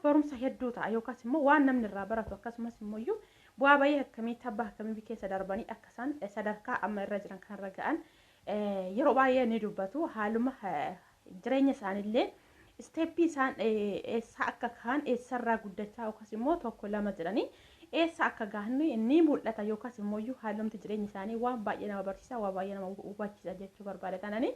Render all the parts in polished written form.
barumsa hedduu ta'a yookaas immoo waan namni irraa baratu, akkasumas immoo iyyuu bu'aa bayii akkamii, tabba akkamii keessa darbanii akka isaan sadarkaa amma irra jiran kanarra ga'an yeroo baay'ee ni dubbatu. Haaluma jireenya isaaniillee step isaan eessa akka ka'an, eessarraa guddachaa yookaas immoo 1 2 jedhanii eessa akka gahan ni mul'ata, yookaas immoo iyyuu haalumti jireenya isaanii waan baay'ee nama barsiisa, waan baay'ee nama hubachiisa jechuu barbaada tanani.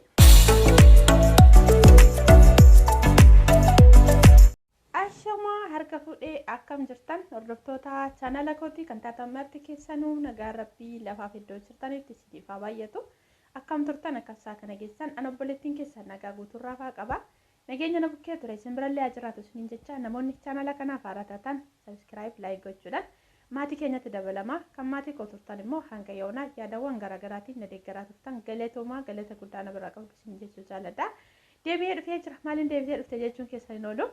Ashamaa, harka fuudhee, akkam jirtan hordoftoota chaanala kootii kan taatan marti keessanuu? Nagaan Rabbii lafaaf iddoo jirtanitti isiniif haa baay'atu. Akkam turtan? Akkasaa kana geessan? An obboleettiin keessan nagaa guuturraa faa qaba. Nageenya na bukkee ture isin birallee haa jiraatu isiniin jecha, namoonni chaanala kanaaf haaraa taatan subscribe, like gochuudhaan maatii keenyatti dabalama. Kan maatii koo turtan immoo hanga yoonaa yaadawwan garaagaraatiin na deeggaraa turtan, galatoomaa, galata guddaa na biraa qabdu isiniin jechuu jaalladha. Deebi'ee dhufee jira. Maaliin deebitee dhufte jechuun keessan hin oolu.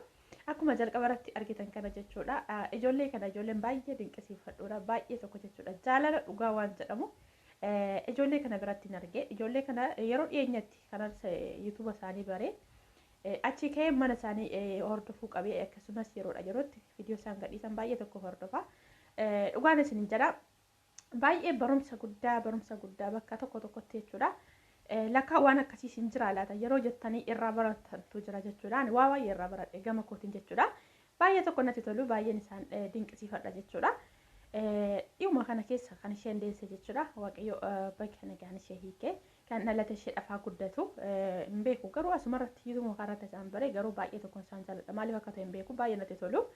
Akkuma jalqaba irratti argitan kana jechuudha. Ijoollee kana ijoolleen baay'ee dinqisiifadhuudha. Baay'ee tokko jechuudha. Jaalala dhugaa waan jedhamu ijoollee kana biratti hin arge. Ijoollee kana yeroo dhiyeenyatti kanan YouTube isaanii bare. Achi ka'ee mana isaanii hordofuu qabee, akkasumas yeroodha yerootti viidiyoo isaan gadhiisan baay'ee tokko hordofa. Dhugaan isin jedha, baay'ee barumsa guddaa, barumsa guddaa bakka tokko tokkotti jechuudha. Lakkaa waan akkasii isin jira laata yeroo jettanii irraa baratantu jira jechuudha. Ani waa baay'ee irraa baradhe gama kootiin jechuudha. Baay'ee tokko natti tolu, baay'een isaan dinqisiifadha jechuudha. Dhiyuma kana keessa kan isheen deesse jechuudha. Waaqayyo bakka nagaan ishee hiikee kan dhalate ishee dhafaa guddatu hin beeku, garuu asumarratti YouTube kanarratti isaan bare. Garuu baay'ee tokkoon isaan jaalladha. Maaliif akka ta'e hin beeku, baay'ee natti tolu.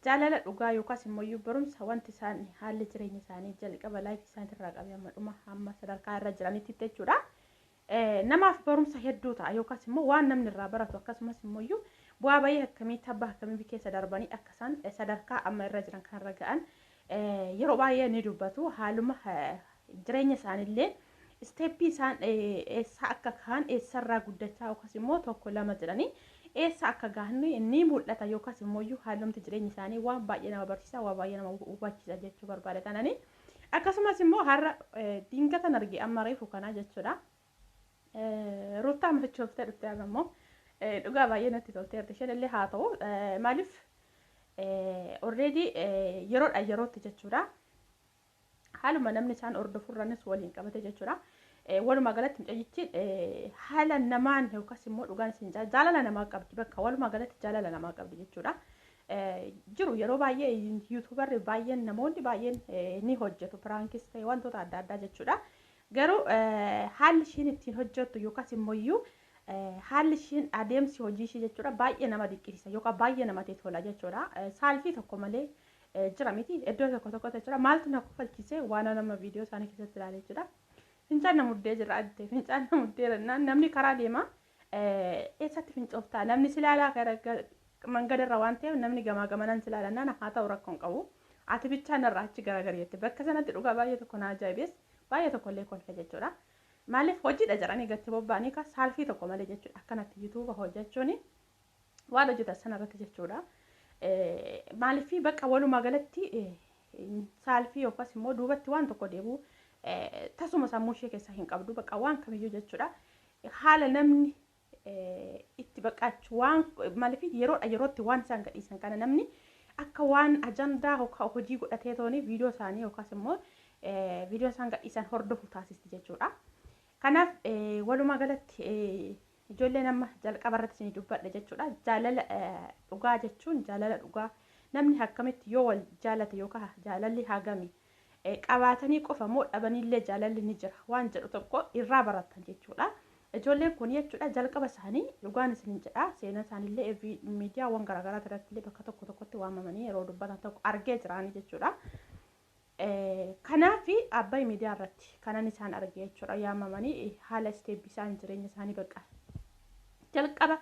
Jaalala dhugaa yookaas immoo iyyuu barumsa wanti isaan haalli jireenya isaanii jalqaba life isaaniirraa qabee hamma dhuma hamma sadarkaa irra jiranitti jechuudha. Namaaf barumsa hedduu ta'a yookaas immoo waan namni irraa baratu, akkasumas immoo iyyuu bu'aa bayii akkamii, tabba akkamii keessa darbanii akka isaan sadarkaa amma irra jiran kanarra ga'an yeroo baay'ee ni dubbatu. Haaluma jireenya isaaniillee step isaan eessa akka ka'an, eessarraa guddachaa yookaas immoo 1 2 jedhanii eessa akka gahan ni mul'ata, yookaas immoo iyyuu haalumti jireenya isaanii waan baay'ee nama barsiisa, waan baay'ee nama hubachiisa jechuu barbaada tanani. Akkasumas immoo har'a dingatan arge, amma reefu kanaa jechuudha. Ruuttaa machooftee dhufte har'a immoo, dhugaa baay'ee natti tolteerti. Isheen illee haa ta'u, maaliif already yeroodha yerootti jechuudha. Haaluma namni isaan hordofurranis waliin qabate jechuudha. Walumaa galatti mucayyichi haala namaan yookaas immoo dhugaan isin jaalala namaa qabdi, bakka walumaa galatti jaalala namaa qabdi jechuudha. Jiru yeroo baay'ee YouTuberri baay'een, namoonni baay'een ni hojjetu, prankis ta'e wantoota adda addaa jechuudha. Garuu haalli ishiin ittiin hojjettu yookaas immoo iyyuu haalli ishiin adeemsi hojii ishii jechuudha baay'ee nama dinqisiisa yookaan baay'ee namatti tola jechuudha. Saalfii tokko malee jira miti iddoo tokko tokkotti jechuudha. Maaltu na kofalchiise? Waan nama viidiyoo isaanii keessatti ilaale jechuudha. Fincaan na muddee jira addee, fincaan na muddee jennaan namni karaa deema eessatti fincooftaa, namni si ilaalaa mangadarra waan ta'eef, namni gamaa gamanaan si ilaalannaan haa ta'u rakkoon qabu. Ati bichaa narraa achi garagari jette. Bakka sanatti dhugaa baay'ee tokko na ajaa'ibes, baay'ee tokko illee kolfe jechuudha. Maaliif hojiidha jedhanii gatti bobba'anii ka saalfii tokko malee jechuudha. Akkanatti YouTube hojjechuun waan hojjetan sanarratti jechuudha. Maaliif bakka walumaa galatti saalfii yookaas immoo duubatti waan tokko deebi'u tasuma sammuu ishee keessaa hin qabdu, bakka waan kamiyyuu jechuudha. Haala namni itti baqachu waan maaliif yeroodha yerootti waan isaan gadhiisan kana namni akka waan ajandaa hojii godhatee tooni viidiyoo isaanii yookaas immoo viidiyoo isaan gadhiisan hordofu taasisti jechuudha. Kanaaf walumaa galatti ijoolleen amma jalqaba irratti isin dubbadhe jechuudha. Jaalala dhugaa jechuun, jaalala dhugaa namni akkamitti yoo wal jaalate yookaan jaalalli hagami qabaatanii qofa moo dhabaniillee jaalalli ni jira waan jedhu tokko irraa baratan jechuudha. Ijoolleen kun jechuudha jalqaba isaanii, dhugaan isin jedha, seenaa isaaniillee miidiyaawwan garaagaraa irratti illee bakka tokko tokkotti waamamanii yeroo dubbatan tokko argee jiraanii jechuudha. Kanaaf Abbay Miidiyaa irratti kanan isaan arge jechuudha, yaamamanii haala step isaan jireenya isaanii bakka jalqaba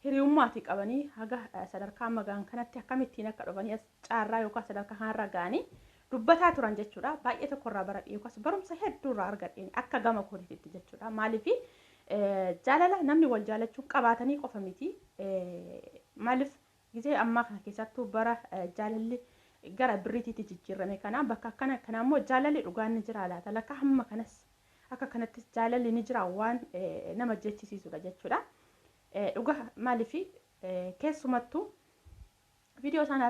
hiriyummaatii qabanii haga sadarkaa amma ga'an kanatti akkamittiin akka dhufanii as caarraa yookaan sadarkaa kanarra ga'anii dubbataa turan jechuudha. Baay'ee tokko irraa baradhe yookaas barumsa hedduu irraa argadheen akka gama kootiitti jechuudha. Maaliif jaalala namni wal jaalachuun qabaatanii qofa miti. Maaliif gizee ammaa kana keessattuu bara jaalalli gara birriitiitti jijjiirame kana, bakka akkana kana immoo jaalalli dhugaan ni jira laata, lakka hamma kanas akka kanattis jaalalli ni jira waan nama jechisiisudha jechuudha. Dhuga maaliif keessumattuu Viidiyoo isaan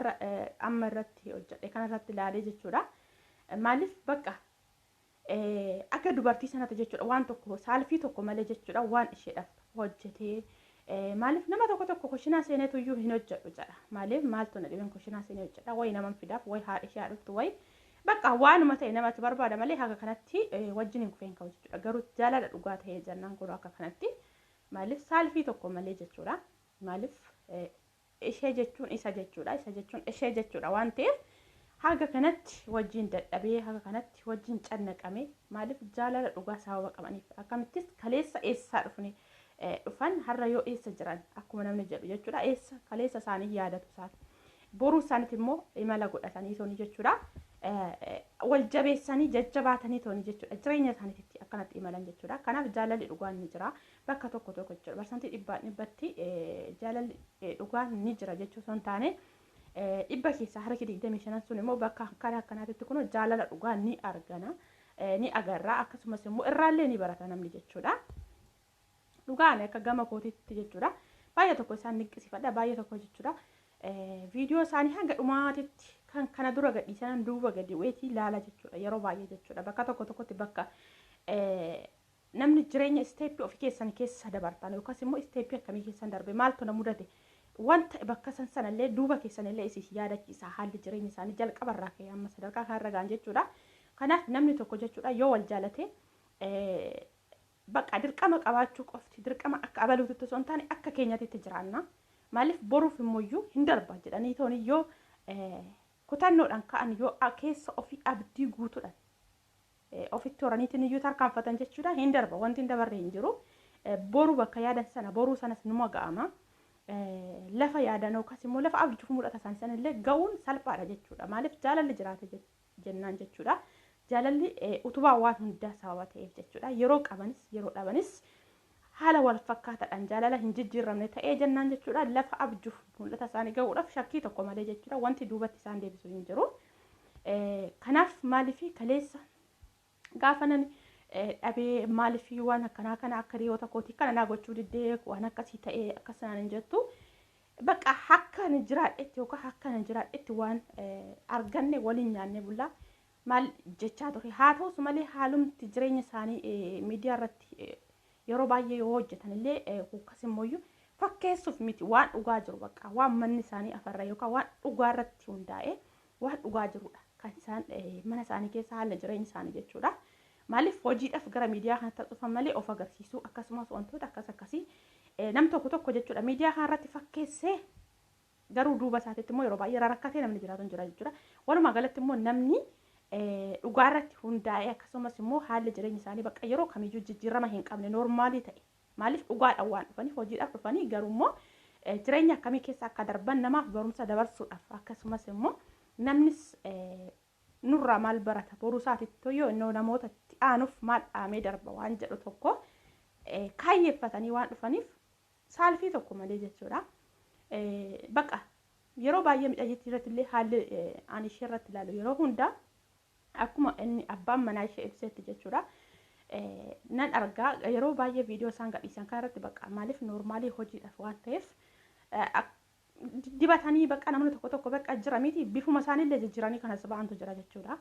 amma irratti hojjedhe kanarratti ilaalee jechuudha. Maaliif bakka akka dubartii sanatti jechuudha waan tokko saalfii tokko malee jechuudha waan isheedhaaf hojjetee, maaliif nama tokko tokko kushinaa seeneetu iyyuu hin hojjedhu jedha. Maaliif maaltu na dhibeen kushinaa seenee hojjedha, wayi naman fidaaf, wayi haadha ishee dhuftu, wayi bakka waanuma ta'e namatti barbaada malee haga kanatti wajjin hin kufeen ka'u jechuudha. Garuu jaalala dhugaa ta'ee jennaan kun akka kanatti maaliif saalfii tokko malee jechuudha. Maaliif ishee jechuun isa jechuudha, isa jechuun ishee jechuudha waan ta'eef haga kanatti wajjin dadhabee, haga kanatti wajjin cannaqame, maaliif jaalala dhugaa sababa qabaniif. Akkamittis kaleessa eessaa dhufne dhufan, har'a yoo eessa jiran akkuma namni jedhu jechuudha, eessa kaleessa isaanii yaadatu isaan boruu isaaniitti immoo imala godhatanii toni jechuudha. Wal jabeessanii jajjabaatanii toni jechuudha. Jireenya isaaniitti akkanatti imalan jechuudha. Kanaaf jaalalli dhugaan ni jira. Bakka tokko tokko jechuudha. Parsantii 100% jaalalli dhugaan ni jira jechuu osoo hin taane, 100 keessaa harki 25 sun immoo bakka akkana akkanaatitti kun jaalala dhugaa ni argana. Ni agarra, akkasumas immoo irraallee ni barata namni jechuudha. Dhugaan akka gama kootiitti jechuudha. Baay'ee tokko isaan dinqisiifadha. Baay'ee tokko jechuudha. Viidiyoo isaanii hanga dhumaatitti kan kana dura gadhiisan duuba gadi weetii ilaala jechuudha. Yeroo baay'ee jechuudha. Bakka tokko tokkotti bakka namni jireenya step ofii keessan keessa dabartan yookaas immoo step akkamii keessan darbe, maaltu na mudate, wanta bakka san sanallee duuba keessanillee isin yaadachiisa haalli jireenya isaanii jalqabarraa ka'ee amma sadarkaa kanarra ga'an jechuudha. Kanaaf namni tokko jechuudha yoo wal jaalate, bakka dirqama qabaachuu qofti, dirqama akka abaluutitti osoo hin taane akka keenyatitti jiraanna. Maaliif boruuf immoo hin darba jedhanii tooni yoo kutannoodhaan ka'an, yoo keessa ofii abdii guutuudhaan ofitti horaniitiin iyyuu tarkaanfatan jechuudha, hin darba, wanti hin dabarre hin jiru. Boru bakka yaadan sana, boruu sanas numa ga'ama. Lafa yaadan yookaas immoo lafa abjuuf mul'ata isaanii sanallee ga'uun salphaadha jechuudha. Maaliif jaalalli jiraate jennaan jechuudha. Jaalalli utubaa waan hundaa sababa ta'eef jechuudha. Yeroo qabanis yeroo dhabanis haala wal fakkaataadhaan jaalala hin jijjiiramne ta'ee jennaan jechuudha. Lafa abjuuf mul'ata isaanii ga'uudhaaf shakkii tokko malee jechuudha. Wanti duubatti isaan deebisu hin jiru. Kanaaf maaliif kaleessa gaafa nan dhabee, maaliif waan akkanaa kana akka hiriyoota kootii kana naa gochuu diddee, waan akkasii ta'ee akkas naan hin jettu. Bakka akka ani jiraadhetti yookaan akka ani jiraadhetti waan arganne waliin nyaanne bullaa maal jechaa ture. Haa ta'us malee haalumti jireenya isaanii miidiyaa irratti yeroo baay'ee yoo hojjetan illee akkas immoo fakkeessuuf miti, waan dhugaa jiru, bakka waan manni isaanii afarra yookaan waan dhugaa irratti hundaa'e, waan dhugaa jirudha kan isaan mana isaanii keessa haala jireenya isaanii jechuudha. Maaliif hojiidhaaf gara miidiyaa kanatti dhufan malee of agarsiisuu akkasumas wantoota akkas akkasii nam tokko tokko jechuudha miidiyaa kanarratti fakkeessee garuu duuba isaatiitti immoo yeroo baay'ee rakkatee namni jiraatu hin jira jechuudha. Walumaa galatti immoo namni dhugaa irratti hundaa'ee akkasumas immoo haalli jireenya isaanii bakka yeroo kamiyyuu jijjiirama hin qabne, normal ta'e, maaliif dhugaadhaan waan dhufanii, hojiidhaaf dhufanii, garuu immoo jireenya akkamii keessa akka darban namaaf barumsa dabarsuudhaaf, akkasumas immoo namnis nurraa maal barata, boruu isaatitti yoo innoo namoota itti aanuuf maal dhaamee darba waan jedhu tokko kaayyeeffatanii waan dhufaniif saalfii tokko malee jechuudha. Bakka yeroo baay'ee miidhageettii irratti illee haalli ani ishee irratti ilaalu yeroo hundaa akkuma inni abbaan manaa ishee ibsetti jechuudha. Nan argaa yeroo baay'ee viidiyoo isaan gadhiisan kana irratti, bakka maaliif normal hojiidhaaf waan ta'eef dibatanii, bakka namni tokko tokko bakka jira miti, bifuma isaaniillee jijjiiranii kanas ba'antu jira jechuudha.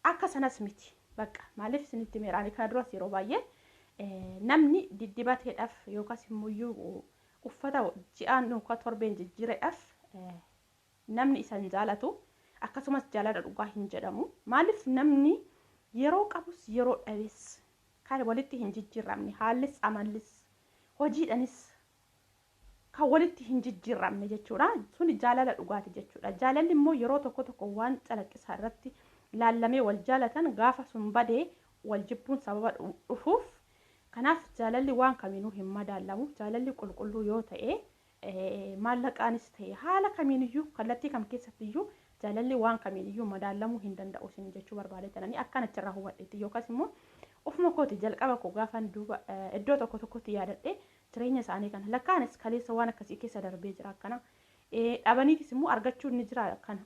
Akka sanas miti, bakka maaliif isinitti meeraanii kana duras yeroo baay'ee namni diddibateedhaaf yookaas immoo uffata ji'aan yookaan torbeen jijjiireedhaaf namni isa hin jaalatu, akkasumas jaalala dhugaa hin jedhamu. Maaliif namni yeroo qabus yeroo dhabes kan walitti hin jijjiiramne, haallis amallis hojiidhanis kan walitti hin jijjiiramne jechuudha. Suni jaalala dhugaati jechuudha. Jaalalli immoo yeroo tokko tokko waan calaqqisaa irratti laallamee wal jaalatan gaafa sun badee wal jibbuun sababa dhufuuf. Kanaaf jaalalli waan kamiinuu hin madaalamu. Jaalalli qulqulluu yoo ta'e maallaqaanis ta'e haala kamiiniyyuu, kallattii kam keessattiyyuu jaalalli waan kamiiniyyuu madaalamuu hin danda'u isin jechuu barbaadetananii akkan achirraa hubadheetti, yookaas immoo ofuma kooti jalqaba koo gaafan duuba iddoo tokko tokkotti yaadadhe jireenya isaanii kana, lakkaanis kaleessa waan akkasii keessa darbee jira, akkana dhabaniitis immoo argachuun ni jira, akkana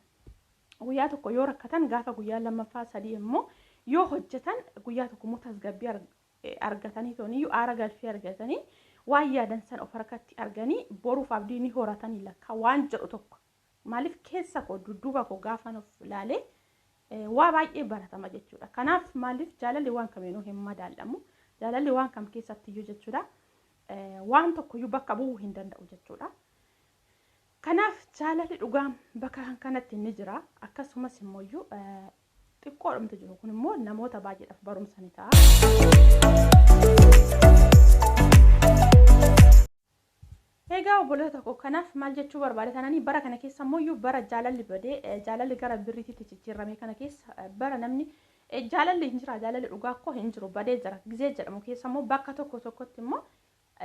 guyyaa tokko yoo rakkatan gaafa guyyaa lammaffaa sadii immoo yoo hojjetan guyyaa tokko immoo tasgabbii argatanii tooniyyuu aara galfii argatanii waan yaadan sana of harkatti arganii boruuf abdii ni horatanii lakka waan jedhu tokko. Maaliif keessa koo dudduuba koo gaafan of ilaalee waa baay'ee baratama jechuudha. Kanaaf maaliif jaalalli waan kamiinuu hin madaalamu. Jaalalli waan kam keessattiyyuu jechuudha. Waan tokkoyyuu bakka bu'uu hin danda'u jechuudha. Kanaaf jaalalli dhugaan bakka kanatti ni jira. Akkasumas immoo xiqqoodhumti jiru kun immoo namoota baay'eedhaaf barumsa ni ta'a. Egaa obboloota koo kanaaf maal jechuu barbaade tananii bara kana keessa immoo bara jaalalli badee jaalalli gara birriititti jijjiirame kana keessa bara namni jaalalli hin jira jaalalli dhugaa koo hin jiru badee jira gizee jedhamu keessa immoo bakka tokko tokkotti immoo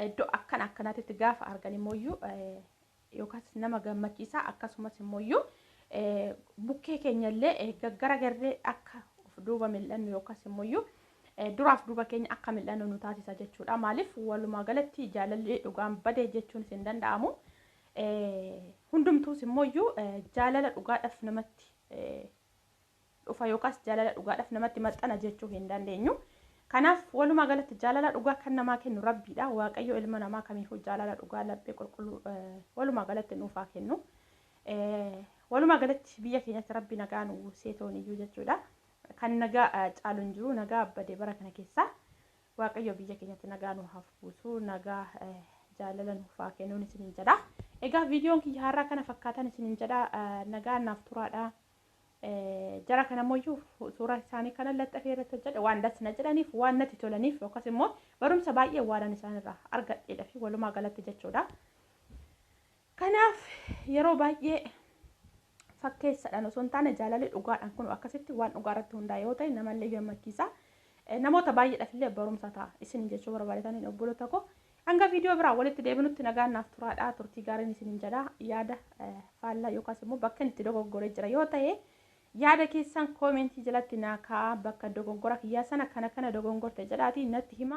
iddoo akkana akkanaatitti gaafa argan immoo yookaas nama gammachiisa akkasumas immoo bukkee keenya illee gaggaragarree akka of duuba mil'annu yookaas immoo duraaf duuba keenya akka mil'annu nu taasisa jechuudha. Maaliif walumaa galatti jaalalli dhugaan badee jechuun hin danda'amu. Hundumtuus immoo jaalala dhugaadhaaf namatti dhufa yookaas jaalala dhugaadhaaf namatti maxxana jechuu hin dandeenyu. Kanaaf walumaa galatti jaalala dhugaa kan namaa kennu Rabbiidha. Waaqayyo ilma namaa kamiifuu jaalala dhugaa laphee qulqulluu walumaa galatti nuuf haa kennu. Walumaa galatti biyya keenyatti Rabbi nagaa nu seetooniyyuu jechuudha. Kan nagaa caalu hin jiru nagaa badee bara kana keessa Waaqayyo biyya keenyatti nagaa nu haa buusu nagaa jaalala nuuf haa kennuun isiniin jedha. Egaa viidiyoon kiyya har'aa kana fakkaatan isiniin jedha nagaa naaf turaadha. Jara kana immoo suuraa isaanii kana laxxafee irratti hojjedhe waan das na jedhaniif waan natti tolaniif yookaas immoo barumsa baay'ee waan isaan irraa argadheedha fi walumaa galatti jechuudha. Kanaaf yeroo baay'ee fakkeessadhaan osoo hin taane jaalalli dhugaadhaan kun akkasitti waan dhugaa irratti hundaa'e yoo ta'e namallee gammachiisa. Namoota baay'eedhaaf illee barumsa ta'a isin jechuu barbaadetaniin obboloota koo. Hanga viidiyoo biraa walitti deebinutti nagaan naaf turaadha. Turtii gaariin isiniin jedha. Yaada faallaa yookaas immoo bakka itti dogoggoree jira yoo ta'e yaada keessan koomentii jalatti naa kaa'aa bakka dogoggora kiyyaa sana kana kana dogongorte jedhaatii natti hima.